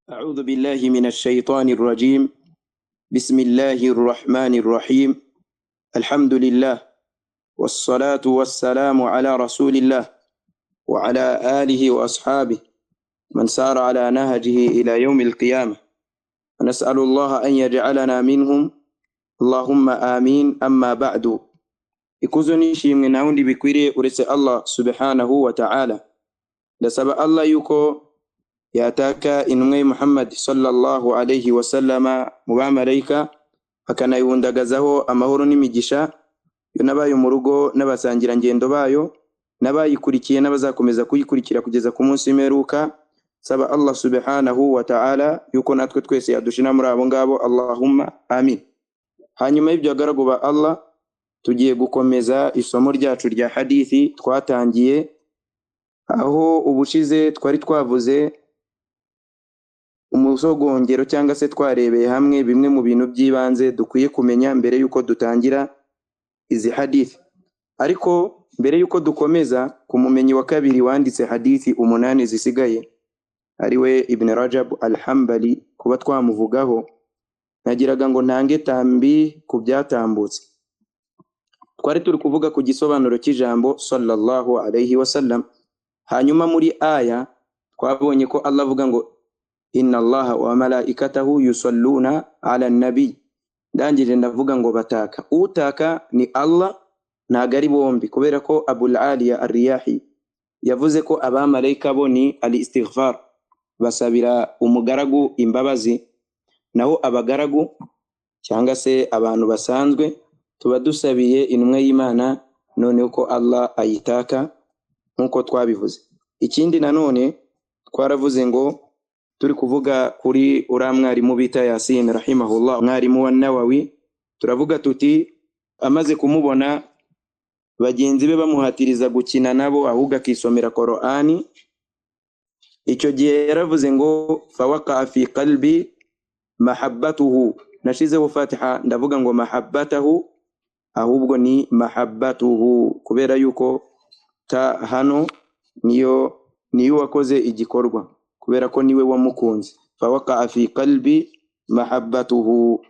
أعوذ بالله من الشيطان الرجيم. بسم الله الرحمن الرحيم. الحمد لله والصلاة والسلام على رسول الله وعلى آله وأصحابه من سار على نهجه إلى يوم القيامة، ونسأل الله أن يجعلنا منهم، اللهم آمين. أما بعد، ikuzo n'ishimwe nta wundi bikwiriye uretse Allah subhanahu wa ta'ala. Ndasaba Allah yuko yataka intumwa ye Muhammad sallallahu alayhi wa sallama mu bamarayika, akanayihundagazaho amahoro n'imigisha, yo n'abayo mu rugo n'abasangirangendo bayo n'abayikurikiye n'abazakomeza kuyikurikira kugeza ku munsi w'imperuka. Saba Allah subhanahu wa ta'ala yuko natwe twese yadushira muri abo ngabo, Allahumma amin. Hanyuma y'ibyo, bagaragu ba Allah, tugiye gukomeza isomo ryacu rya hadithi twatangiye, aho ubushize twari twavuze umusogongero cyangwa se twarebeye hamwe bimwe mu bintu by'ibanze dukwiye kumenya mbere y'uko dutangira izi hadithi. Ariko mbere y'uko dukomeza ku mumenyi wa kabiri wanditse hadithi umunani zisigaye, ariwe Ibn Rajab al-Hambali, kuba twamuvugaho, nagiraga ngo ntange tambi ku byatambutse. Twari turi kuvuga ku gisobanuro cy'ijambo sallallahu alayhi wasallam. Hanyuma muri aya twabonye ko Allah avuga ngo inna Allaha wa malaikatahu yusalluna ala nabi. Ndangije ndavuga ngo bataka, utaka ni Allah, ntago ari bombi, kubera ko Abul Aliya Ar-Riyahi yavuze ko abamarayika bo ni al istighfar, basabira umugaragu imbabazi, naho abagaragu cyangwa se abantu basanzwe tuba dusabiye intumwa y'Imana noneho ko Allah ayitaka, nk'uko twabivuze. Ikindi nanone twaravuze ngo turi kuvuga kuri uriya mwarimu bita Yasin rahimahullah, mwarimu wa Nawawi, turavuga tuti amaze kumubona bagenzi be bamuhatiriza gukina nabo, ahubwo akisomera Korani, icyo gihe yaravuze ngo fawaqaa fi qalbi mahabbatuhu. Nashizeho fatiha ndavuga ngo mahabbatahu, ahubwo ni mahabbatuhu, kubera yuko ta hano niyo wakoze igikorwa, kubera ko niwe wamukunze. Fawaqaa fi qalbi mahabbatuhu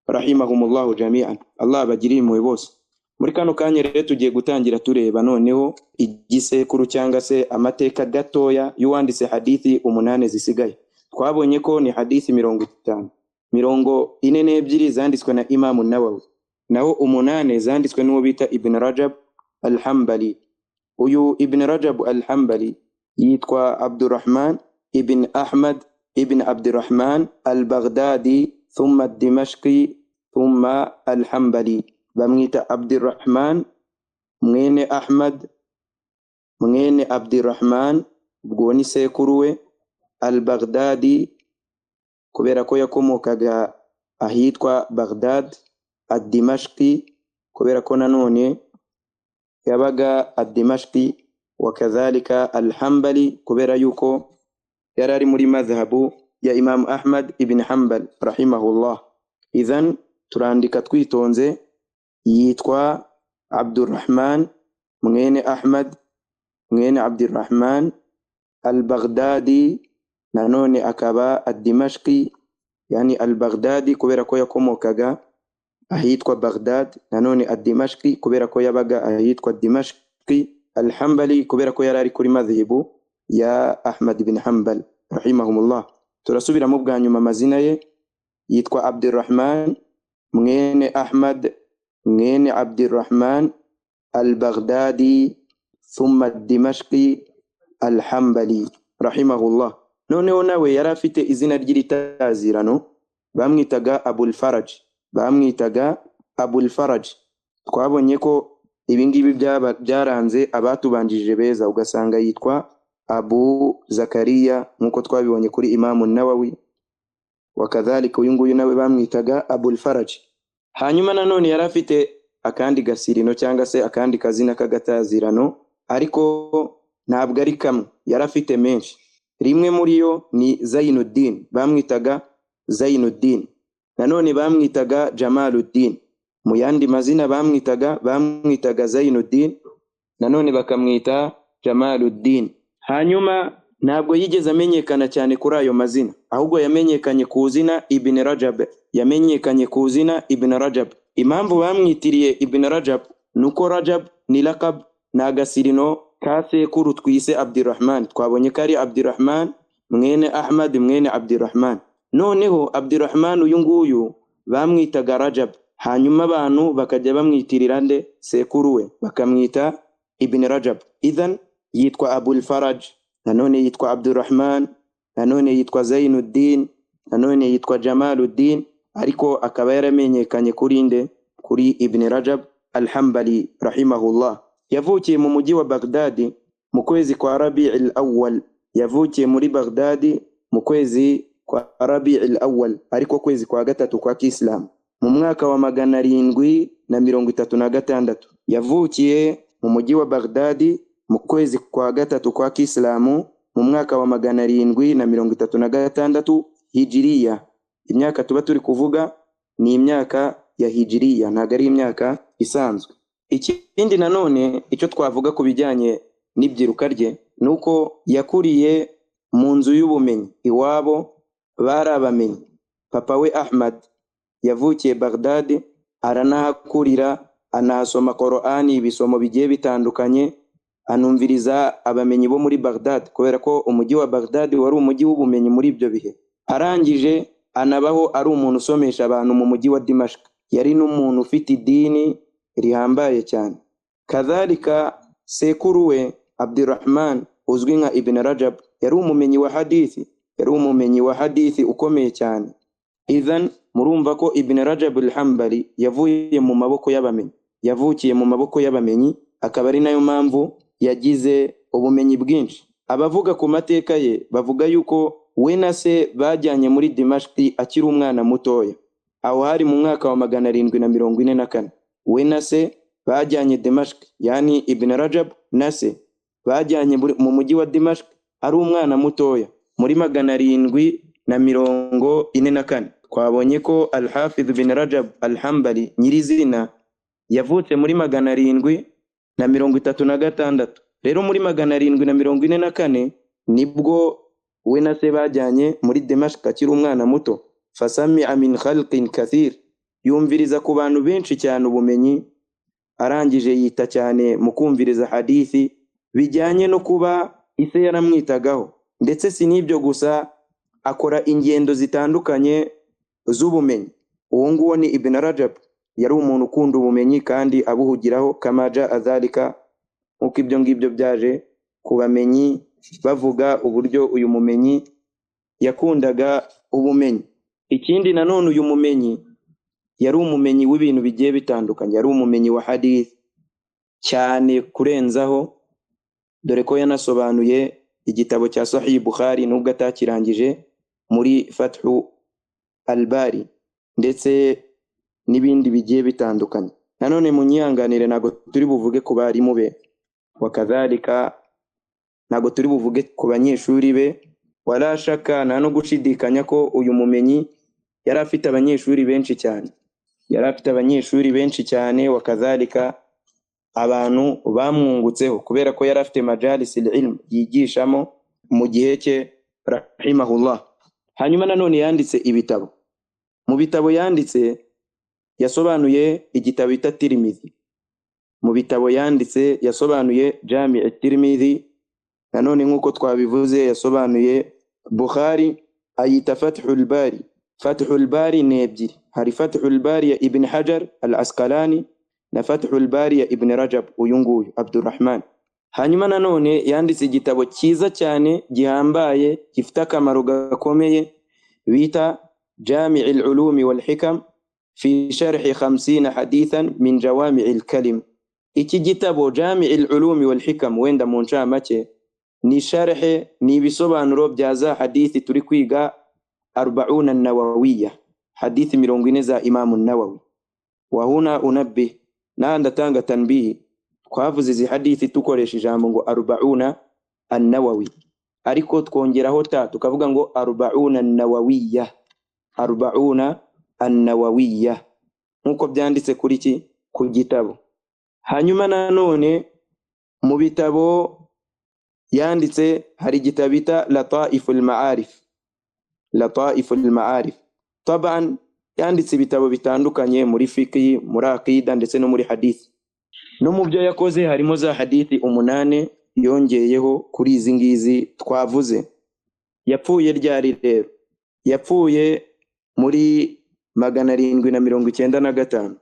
rahimahumullahu jami'an, Allah abagiriye impuhwe bose. Muri kano kanya rero tugiye gutangira tureba noneho igisekuru cyangwa se amateka gatoya y'uwanditse hadithi umunani zisigaye. Twabonye ko ni hadithi 50, 42 zanditswe na Imamu Nawawi, naho umunani zanditswe n'uwo bita Ibn Rajab al-Hambali. Uyu Ibn Rajab al-Hambali yitwa Abdurrahman ibn Ahmad ibn Abdurrahman al-Baghdadi thumma ad-Dimashqi thumma al-Hambali. Bamwita Abdurrahman mwene Ahmad mwene Abdurrahman, ubwo ni sekuru we, al-Baghdadi kubera ko yakomokaga ahitwa Baghdad, ad-Dimashqi kubera ko nanone yabaga ad-Dimashqi, wa kadhalika al-Hanbali kubera yuko yari ari muri madhhabu ya Imam Ahmad ibn Hanbal rahimahullah. Idhan turandika twitonze, yitwa Abdurrahman mwene Ahmad mwene Abdurrahman al-Baghdadi, nanone akaba ad-Dimashqi, yani al-Baghdadi kubera ko yakomokaga ahitwa Baghdad, nanone ad-Dimashqi kubera ko yabaga ahitwa Dimashqi, al-Hanbali kubera ko yari ari kuri madhhabu ya Ahmad ibn Hanbal rahimahumullah. Turasubiramo bwa nyuma amazina ye, yitwa Abdurrahman mwene Ahmad mwene Abdurrahman al-Baghdadi thumma ad-Dimashqi al-Hanbali rahimahullah. Noneho nawe yari afite izina ry'iritazirano, bamwitaga Abul Faraj, bamwitaga Abul Faraj. Twabonye ko ibingibi byaranze abatubanjije beza, ugasanga yitwa Abu Zakariya nk'uko twabibonye kuri Imamu Nawawi, wakadhalika uyu nguyu nawe bamwitaga Abul Faraj. Hanyuma nanone yari afite akandi gasirino cyangwa se akandi kazina k'agatazirano, ariko ntabwo ari kamwe, yari afite menshi. Rimwe muri yo ni Zainuddin, bamwitaga Zainuddin. Nanone bamwitaga Jamaluddin. Mu yandi mazina bamwitaga Zainuddin, nanone bakamwita Jamaluddin. Hanyuma Ntabwo yigeze amenyekana cyane kuri ayo mazina, ahubwo yamenyekanye ku zina Ibn Rajab. Yamenyekanye ku zina Ibn Rajab. Impamvu bamwitiriye Ibn Rajab nuko Rajab ni lakab, ni agasirino ka sekuru twise Abdurrahman. Twabonye ko ari Abdurrahman mwene Ahmad mwene Abdurrahman. Noneho Abdurrahman uyu nguyu bamwitaga Rajab, hanyuma abantu bakajya bamwitirira nde? Sekuru we, bakamwita Ibn Rajab. Idhan yitwa Abul Faraj, nanone yitwa Abdurrahman, nanone yitwa Zainuddin, nanone yitwa Jamaluddin, ariko akaba yaramenyekanye kuri nde? Kuri Ibn Rajab al-Hanbali rahimahullah. Yavukiye mu mujyi wa Baghdadi mu kwezi kwa Rabi'il Awwal. Yavukiye muri Baghdadi mu kwezi kwa Rabi'il Awwal, ariko kwezi kwa gatatu kwa Kiislamu, mu mwaka wa 736. Yavukiye mu mujyi wa Baghdadi mu kwezi kwa gatatu kwa Kiislamu mu mwaka wa 736 Hijiriya. Imyaka tuba turi kuvuga ni imyaka ya Hijiriya, ntabwo ari imyaka isanzwe. Ikindi nanone icyo twavuga ku bijyanye n'ibyiruka rye ni uko yakuriye mu nzu y'ubumenyi. Iwabo bari abamenyi. Papa we Ahmad yavukiye Baghdad, aranahakurira, anahasoma Qur'ani, ibisomo bigiye bitandukanye, anumviriza abamenyi bo muri Baghdad, kubera ko umujyi wa Baghdad wari umujyi w'ubumenyi muri ibyo bihe. Arangije anabaho ari umuntu usomesha abantu mu mujyi wa Dimashq. Yari n'umuntu ufite idini rihambaye cyane. Kadhalika sekuru we Abdurrahman uzwi nka Ibn Rajab yari umumenyi wa hadithi, yari umumenyi wa hadithi ukomeye cyane. Idhan murumva ko Ibn Rajab al-Hanbali yavuye mu maboko y'abamenyi, yavukiye mu maboko y'abamenyi, akaba ari nayo mpamvu yagize ubumenyi bwinshi. Abavuga ku mateka ye bavuga yuko we na se bajyanye muri Dimashq akiri umwana mutoya. Aho hari mu mwaka wa 744. We na se bajyanye Dimashq, yani Ibn Rajab na se bajyanye mu mujyi wa Dimashq ari umwana mutoya muri 744. Twabonye ko Al-Hafidh bin Rajab Al-Hanbali nyirizina yavutse muri 736. Rero muri 744 nibwo we na se bajyanye muri Dimashq akiri umwana muto. Fasami'a min khalqin kathir, yumviriza ku bantu benshi cyane ubumenyi. Arangije yita cyane mu kumviriza hadithi bijyanye no kuba ise yaramwitagaho. Ndetse si n'ibyo gusa, akora ingendo zitandukanye z'ubumenyi. Uwo nguwo ni Ibn Rajab, yari umuntu ukunda ubumenyi kandi abuhugiraho. Kamaja azalika, nkuko ibyo ngibyo byaje ku bamenyi bavuga uburyo uyu mumenyi yakundaga ubumenyi. Ikindi nanone uyu mumenyi yari umumenyi w'ibintu bigiye bitandukanye, yari umumenyi wa hadith cyane kurenzaho, dore ko yanasobanuye igitabo cya Sahih Bukhari nubwo atakirangije muri Fathu al-Bari, ndetse n'ibindi bigiye bitandukanye. Nanone munyihanganire ntago turi buvuge ku barimu be, wakadhalika ntago turi buvuge ku banyeshuri be. Wala shaka, nta no gushidikanya ko uyu mumenyi yari afite abanyeshuri benshi cyane, yari afite abanyeshuri benshi cyane. Wakadhalika abantu bamwungutseho kubera ko yari afite majalis al-ilm yigishamo mu gihe cye rahimahullah. Hanyuma nanone yanditse ibitabo. Mu bitabo yanditse yasobanuye igitabo bita Tirmidhi. Mu bitabo yanditse yasobanuye Jami' at-Tirmidhi. Nanone nkuko twabivuze yasobanuye Bukhari, ayita Fathul Bari. Fathul Bari ni ebyiri, hari Fathul Bari ya Ibn Hajar al-Asqalani na Fathul Bari ya Ibn Rajab uyu nguyu Abdurrahman. Hanyuma nanone yanditse igitabo cyiza cyane gihambaye gifite akamaro gakomeye bita Jami' al-Ulumi wal Hikam fi sharhi 50 hadithan min jawami' al-kalim. Iki gitabo Jami' al-Ulumi wal Hikam wenda mu ncamake ni sharhe, ni ibisobanuro bya za hadithi turi kwiga 40 an-Nawawiyya, hadithi 40 za Imam an-Nawawi. Wa huna unabbi, na ndatanga tanbihi, twavuze izi hadithi tukoresha ijambo ngo 40 an-Nawawi, ariko twongeraho ta tukavuga ngo 40 an-Nawawiyya, 40 an-Nawawiyya nkuko byanditse kuri iki ku gitabo. Hanyuma nanone mu bitabo Yanditse, hari igitabo bita Lataiful Ma'arif, Lataiful Ma'arif. Taban yanditse ibitabo bitandukanye muri fiqh, muri aqida ndetse no muri hadithi. No mu byo yakoze harimo za hadithi 8 yongeyeho kuri izi ngizi twavuze. Yapfuye ryari rero? Yapfuye muri 795.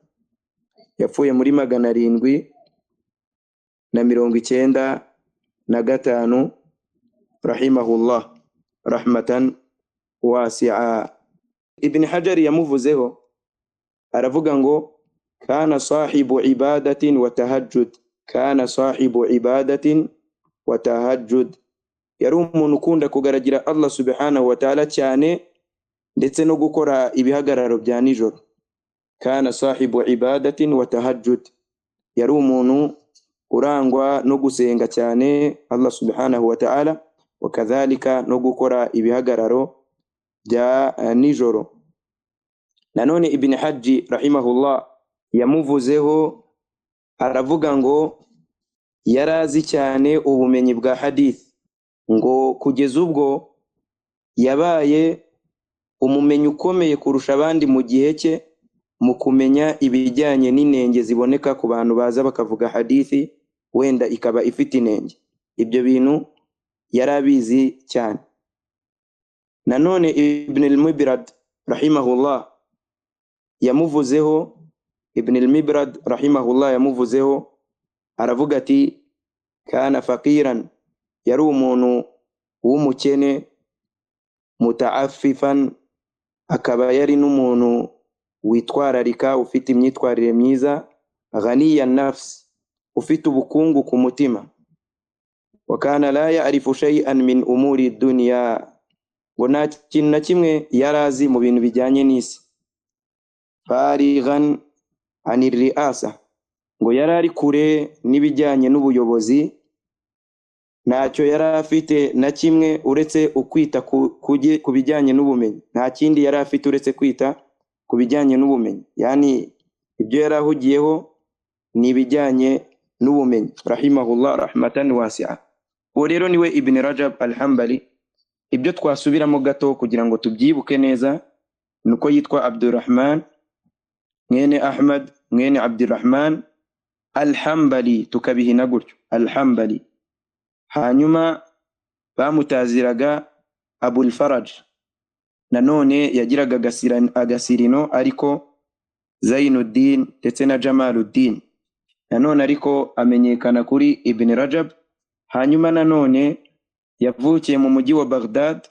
Yapfuye muri 795 rahimahullah rahmatan wasi'a. Ibn Hajar yamuvuzeho aravuga ngo kana sahibu ibadatin wa tahajjud, kana sahibu ibadatin wa tahajjud. Yari umuntu ukunda kugaragira Allah subhanahu wa ta'ala cyane ndetse no gukora ibihagararo bya nijoro. Kana sahibu ibadatin wa tahajjud, yari umuntu urangwa no gusenga cyane Allah subhanahu wa ta'ala, wakadhalika no gukora ibihagararo bya nijoro. Nanone Ibn Hajji rahimahullah yamuvuzeho aravuga ngo yarazi cyane ubumenyi bwa hadith, ngo kugeza ubwo yabaye umumenyi ukomeye kurusha abandi mu gihe cye mu kumenya ibijyanye n'inenge ziboneka ku bantu baza bakavuga hadithi wenda ikaba ifite inenge. Ibyo bintu yarabizi cyane. Nanone Ibn al-Mubrad rahimahullah yamuvuzeho, Ibn al-Mubrad rahimahullah yamuvuzeho aravuga ati kana faqiran, yari umuntu w'umukene, mutaaffifan, akaba yari n'umuntu witwararika, ufite imyitwarire myiza, ghaniya nafs, ufite ubukungu ku mutima. Wa kana la ya'rifu shay'an min umuri dunya, ngo nta kintu na kimwe yarazi mu bintu bijyanye n'isi. Farighan anir ri'asa, ngo yarari kure n'ibijyanye n'ubuyobozi, ntacyo yari afite na kimwe uretse ukwita ku bijyanye n'ubumenyi. Nta kindi yari afite uretse kwita ku bijyanye n'ubumenyi, yani ibyo yari ahugiyeho ni ibijyanye n'ubumenyi rahimahullah rahmatan wasi'a. Uwo rero niwe Ibn Rajab al-Hanbali. Ibyo twasubiramo gato kugira ngo tubyibuke neza nuko yitwa Abdurrahman mwene Ahmad mwene Abdurrahman al-Hanbali, tukabihina gutyo al-Hanbali. Hanyuma bamutaziraga Abul Faraj, nanone yagiraga agasirino ariko Zainuddin ndetse na Jamaluddin, nanone ariko amenyekana kuri Ibn Rajab. Hanyuma nanone yavukiye mu mujyi wa Baghdad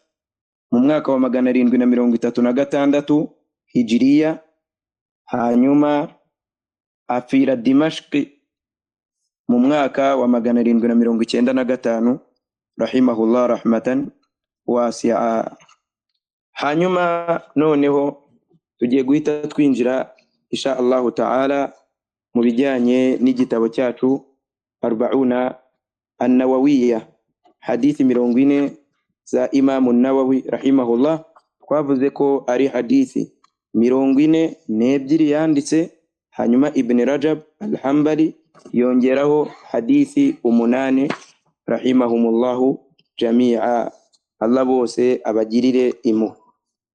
mu mwaka wa 736 Hijriya, hanyuma afira Dimashq mu mwaka wa 795 rahimahullah rahmatan wasi'a. Hanyuma noneho tugiye guhita twinjira insha Allahu ta'ala mu bijyanye n'igitabo cyacu Arba'una an-Nawawiyya, hadithi 40 za Imam an-Nawawi rahimahullah. Twavuze ko ari hadithi 42 yanditse, hanyuma Ibn Rajab al-Hanbali yongeraho hadithi 8 rahimahumullahu jami'a, Allah bose abagirire impuhwe.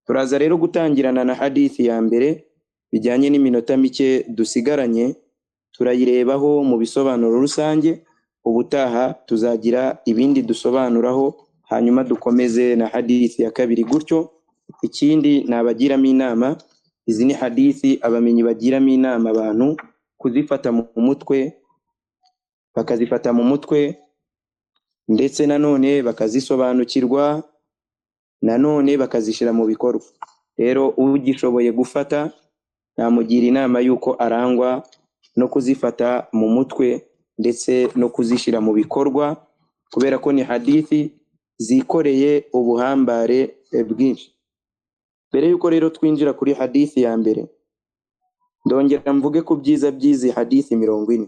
Turaza rero gutangirana na hadithi ya mbere bijyanye n'iminota mike dusigaranye, turayirebaho mu bisobanuro rusange. Ubutaha tuzagira ibindi dusobanuraho, hanyuma dukomeze na hadithi ya kabiri gutyo. Ikindi nabagiramo inama, izi ni hadithi abamenyi bagiramo inama abantu kuzifata mu mutwe, bakazifata mu mutwe ndetse nanone bakazisobanukirwa, nanone bakazishyira mu bikorwa. Rero ugishoboye gufata namugira inama yuko arangwa no kuzifata mu mutwe ndetse no kuzishyira mu bikorwa, kubera ko ni hadithi zikoreye ubuhambare bwinshi. Mbere yuko rero twinjira kuri hadithi ya mbere, ndongera mvuge ku byiza by'izi hadithi 40.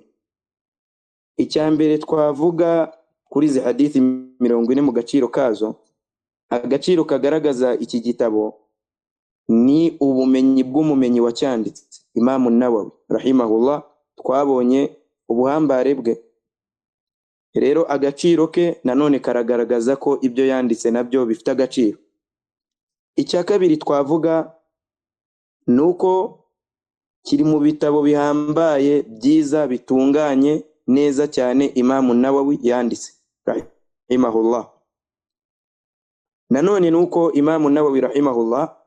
Icya mbere twavuga kuri izi hadithi 40 mu gaciro kazo, agaciro kagaragaza iki gitabo ni ubumenyi bw'umumenyi wacyanditse Imam an-Nawawi rahimahullah. Twabonye ubuhambare bwe. Rero agaciro ke nanone karagaragaza ko ibyo yanditse nabyo bifite agaciro. Icya kabiri twavuga ni uko kiri mu bitabo bihambaye byiza bitunganye neza cyane Imamu Nawawi yanditse rahimahullah. Nanone ni uko Imamu Nawawi rahimahullah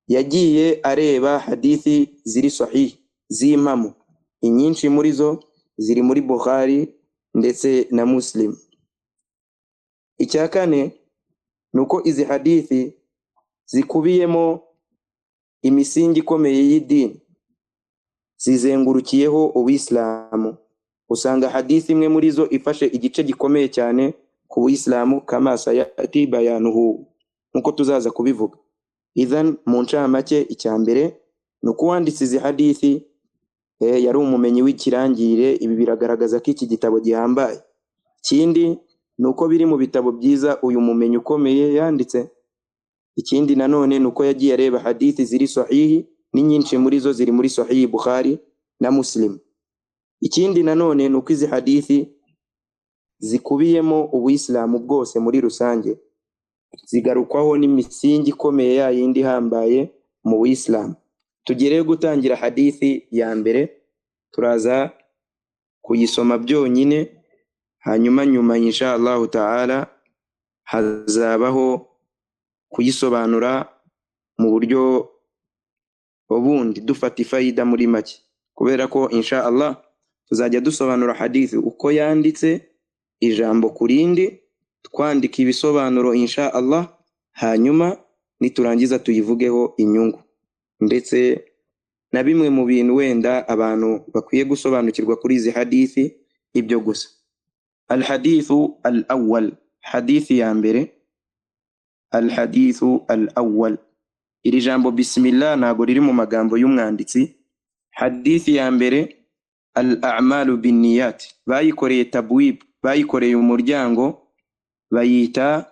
yagiye areba hadithi ziri sahih z'impamo, inyinshi muri zo ziri muri Bukhari ndetse na Muslim. Icya kane ni uko izi hadithi zikubiyemo imisingi ikomeye y'idini, zizengurukiyeho ubuyisilamu. Usanga hadithi imwe muri zo ifashe igice gikomeye cyane ku buyisilamu, kama sayati bayanuhu, nkuko tuzaza kubivuga. Idhan mu ncamake, icya mbere ni uko uwanditse izi hadithi yari umumenyi w'ikirangirire. Ibi biragaragaza ko iki gitabo gihambaye. Ikindi ni uko biri mu bitabo byiza uyu mumenyi ukomeye yanditse. Ikindi nanone ni uko yagiye areba hadithi ziri sahihi, n'inyinshi muri zo ziri muri sahihi Bukhari na Muslim. Ikindi nanone ni uko izi hadithi zikubiyemo ubuyisilamu bwose muri rusange, zigarukwaho n'imisingi ikomeye ya yindi ihambaye mu buyisilamu. Tugereyo gutangira hadithi ya mbere, turaza kuyisoma byonyine, hanyuma nyuma insha Allahu ta'ala hazabaho kuyisobanura mu buryo bundi dufata ifayida muri make, kubera ko insha Allah tuzajya dusobanura hadithi uko yanditse ijambo ku rindi, twandika ibisobanuro insha Allah, hanyuma niturangiza tuyivugeho inyungu ndetse na bimwe mu bintu wenda abantu bakwiye gusobanukirwa kuri izi hadithi. Ibyo gusa. Alhadithu al-awwal, hadithi ya mbere. Alhadithu al-awwal, iri jambo bismillah ntago riri mu magambo y'umwanditsi. Hadithi ya mbere, al-a'malu binniyat, bayikoreye tabwib, bayikoreye umuryango, bayita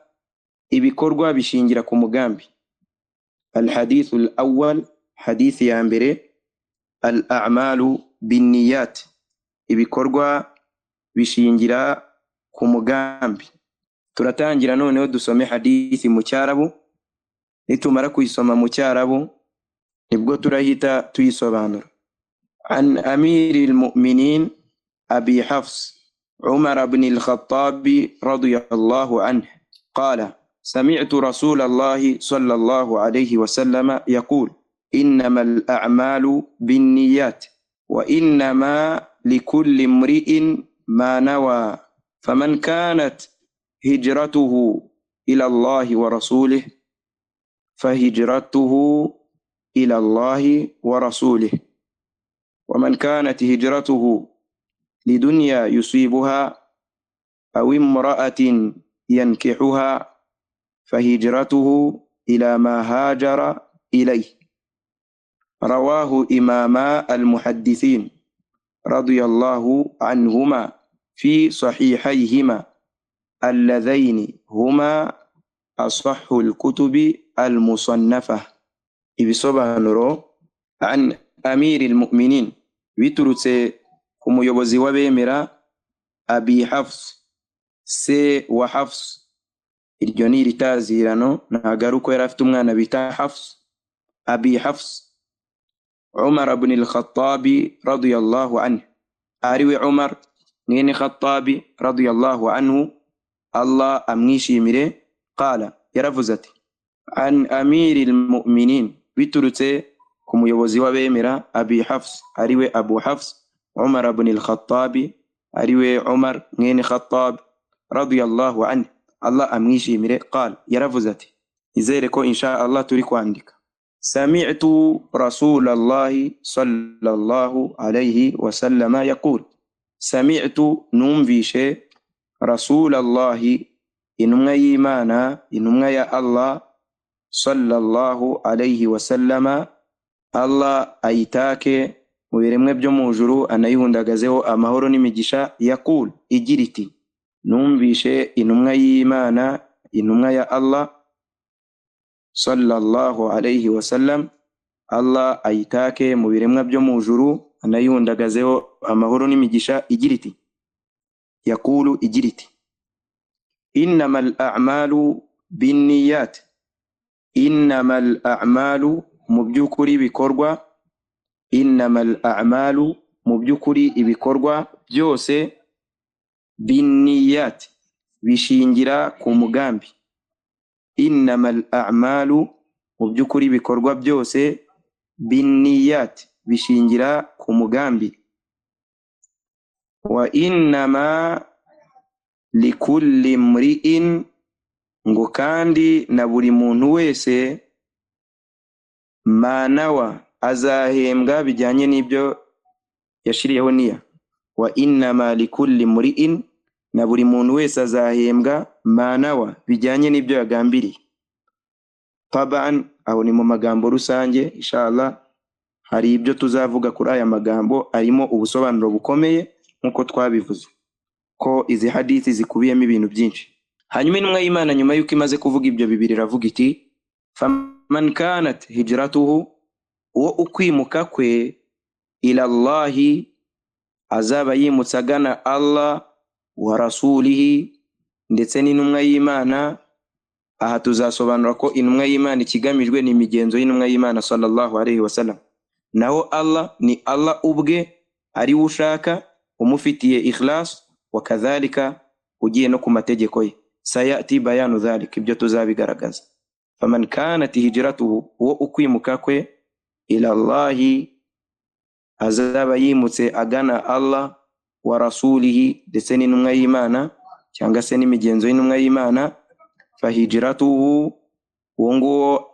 ibikorwa bishingira ku mugambi. Alhadithu al-awwal, hadithi ya mbere, al-a'malu binniyat, ibikorwa bishingira ku mugambi. Turatangira noneho dusome hadithi mu Cyarabu. Nitumara kuyisoma mu Cyarabu nibwo turahita tuyisobanura. An amiril mu'minin Abi Hafs Umar ibn al-Khattab radiyallahu anhu qala sami'tu Rasulallahi sallallahu alayhi wa sallama yaqul innama al-a'malu binniyat wa innama likulli imri'in ma nawa faman kanat hijratuhu ila Allahi wa rasulihi fahijratuhu ila Allahi wa rasulihi wa man kanat hijratuhu lidunya yusibuha aw imra'atin yankihuha fahijratuhu ila ma hajara ilayhi. Rawahu imama al-muhaddithin radiyallahu anhuma fi sahihayhima alladhaini huma asahhu al-kutubi al-musannafa. Ibisobanuro an amiril mu'minin, biturutse ku muyobozi w'abemera Abi Hafs, se wa Hafs. Iryo ni iritazirano, ntago ari uko yari afite umwana bita Hafs. Abi Hafs Umar ibn al-Khattab radiyallahu anhu, ariwe Umar mwene Khattabi radiyallahu anhu, Allah amwishimire. Qala, yaravuze ati an amiril mu'minin, biturutse ku muyobozi w'abemera Abi Hafs, ariwe Abu Hafs Umar ibn al-Khattab, ariwe Umar mwene Khattab radiyallahu anhu, Allah amwishimire. Qala, yaravuze ati, izere ko insha Allah turi kwandika. Sami'tu Rasulallahi sallallahu alayhi wa sallama yaqul, sami'tu, numvishe, Rasulallahi, intumwa y'Imana, intumwa ya Allah, sallallahu alayhi wa sallama, Allah ayitake mu biremwe byo mu ijuru anayihundagazeho amahoro n'imigisha, yaqul, igira iti, numvishe intumwa y'Imana, intumwa ya Allah sallallahu alayhi wa sallam, Allah ayitake mu biremwa byo mu ijuru anayihundagazeho amahoro n'imigisha, igira iti, Yakulu, igira iti: innamal a'malu binniyat. Innamal a'malu, mu by'ukuri bikorwa, innamal a'malu, mu by'ukuri ibikorwa byose, binniyat, bishingira ku mugambi. Innamal a'malu, mu by'ukuri ibikorwa byose, binniyat, bishingira ku mugambi. Wa innama likulli mri'in, ngo kandi na buri muntu wese, manawa, azahembwa bijyanye n'ibyo yashiriyeho niya. Wa innama likulli mri'in, na buri muntu wese azahembwa manawa, bijyanye n'ibyo yagambiriye. Taban, aho ni mu magambo rusange, inshallah hari ibyo tuzavuga kuri aya magambo arimo ubusobanuro bukomeye nkuko twabivuze ko izi hadithi zikubiyemo ibintu byinshi. Hanyuma intumwa y'Imana nyuma yuko imaze kuvuga ibyo bibiri iravuga iti: faman kanat hijratuhu, uwo ukwimuka kwe, ila Allahi, azaba yimutse agana Allah, wa rasulihi, ndetse n'intumwa y'Imana. Aha tuzasobanura ko intumwa y'Imana ikigamijwe ni imigenzo y'intumwa y'Imana sallallahu alayhi wasallam, naho Allah ni Allah ubwe ari we ushaka umufitiye ikhlas, wa kadhalika ugiye no ku mategeko ye. Sayati bayanu dhalik, ibyo tuzabigaragaza. Faman kanat hijratuhu, uwo ukwimuka kwe, ila Allahi, azaba yimutse agana Allah, wa rasulihi, ndetse n'intumwa y'Imana cyangwa se n'imigenzo y'intumwa y'Imana, fahijratuhu, uwo nguwo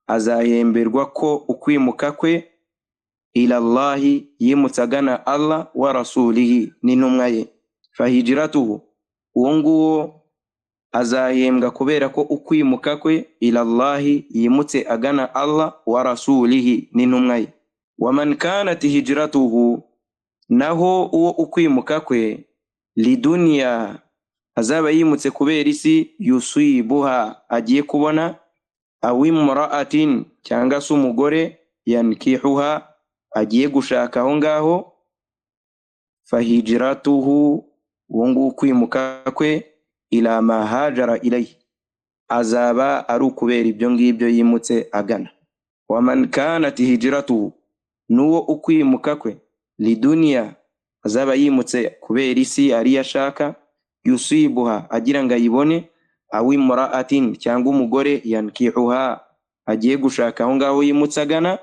azahemberwa ko ukwimuka kwe, ila Allahi, yimutse agana Allah, wa rasulihi, n'intumwa ye. Fahijratuhu, uwo nguwo azahembwa kubera ko ukwimuka kwe, ila Allahi, yimutse agana Allah, wa rasulihi, n'intumwa ye. Waman kanat hijratuhu, naho uwo ukwimuka kwe, lidunya, azaba yimutse kubera isi, yusibuha, agiye kubona, awimra'atin, cyangwa se umugore, yankihuha, agiye gushaka aho ngaho, fahijratuhu, uwo nguwo ukwimuka kwe, ila ma hajara ilayhi, azaba ari ukubera ibyo ngibyo yimutse agana. Waman kanat hijratuhu, n'uwo ukwimuka kwe, lidunya, azaba yimutse kubera isi ari yashaka, yusibuha, agira ngo ayibone, awimra'atin, cyangwa umugore, yankihuha, agiye gushaka aho ngaho yimutse agana,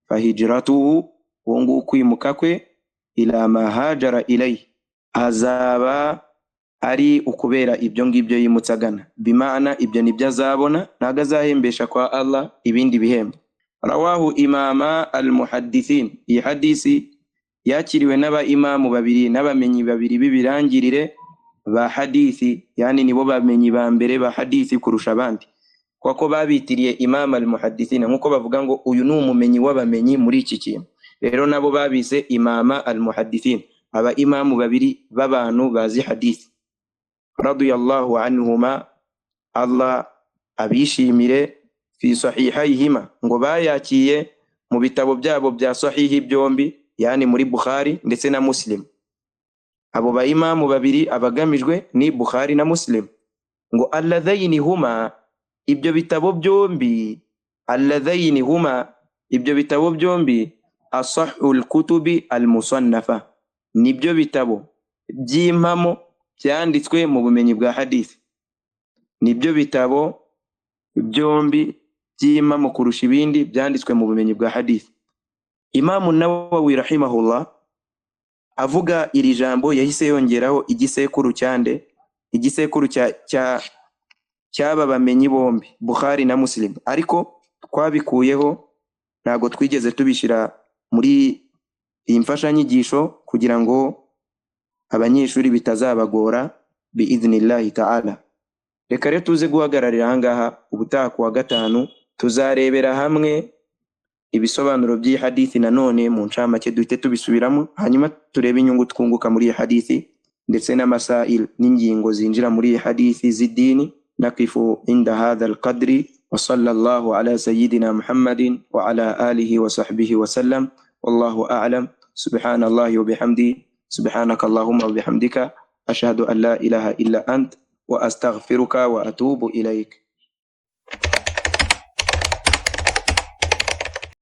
fahijratuhu, uwo nguwo ukwimuka kwe, ila ma hajara ilayhi, azaba ari ukubera ibyo ngibyo yimutse agana. Bimana ibyo nibyo azabona, ntago azahembesha kwa Allah ibindi bihembo. Rawahu imama al-muhaddithin, iyi hadisi yakiriwe n'aba imamu babiri n'abamenyi babiri b'ibirangirire ba hadithi, yani nibo bamenyi ba mbere ba hadithi kurusha abandi, kuko babitiriye imam al-muhaddithin, nkuko bavuga ngo uyu ni umumenyi w'abamenyi muri iki kintu. Rero nabo babise imama al-muhaddithin, aba imamu babiri b'abantu bazi hadithi. Radiyallahu anhuma, Allah abishimire, fi sahihayhima, ngo bayakiye mu bitabo byabo bya sahihi byombi, yani muri Bukhari ndetse na Muslim. Abo ba imamu babiri abagamijwe ni Bukhari na Muslim. Ngo alladhayni huma, ibyo bitabo byombi, alladhayni huma, ibyo bitabo byombi, asahhul kutubi almusannafa, nibyo bitabo by'impamo byanditswe mu bumenyi bwa hadith. Nibyo bitabo byombi by'impamo kurusha ibindi byanditswe mu bumenyi bwa hadith. Imam Nawawi rahimahullah avuga iri jambo yahise yongeraho igisekuru cyande, igisekuru cya cyaba bamenyi bombi Bukhari na Muslim, ariko twabikuyeho ntago twigeze tubishyira muri iyi mfashanyigisho kugira ngo abanyeshuri bitazabagora biidhnillahi ta'ala. Reka rero tuze guhagararira ahangaha, ubutaha kuwa gatanu tuzarebera hamwe ibisobanuro by'iyi hadithi nanone mu ncamake duhite tubisubiramo, hanyuma turebe inyungu twunguka muri iyi hadithi ndetse n'amasail n'ingingo zinjira muri iyi hadithi z'idini. Naqifu inda hadha alqadri wa sallallahu ala sayyidina Muhammadin wa ala alihi wa sahbihi wa sallam, wallahu a'lam. Subhanallahi wa bihamdi, subhanaka allahumma wa bihamdika, Ashhadu an la ilaha illa ant wa astaghfiruka wa atubu ilayk.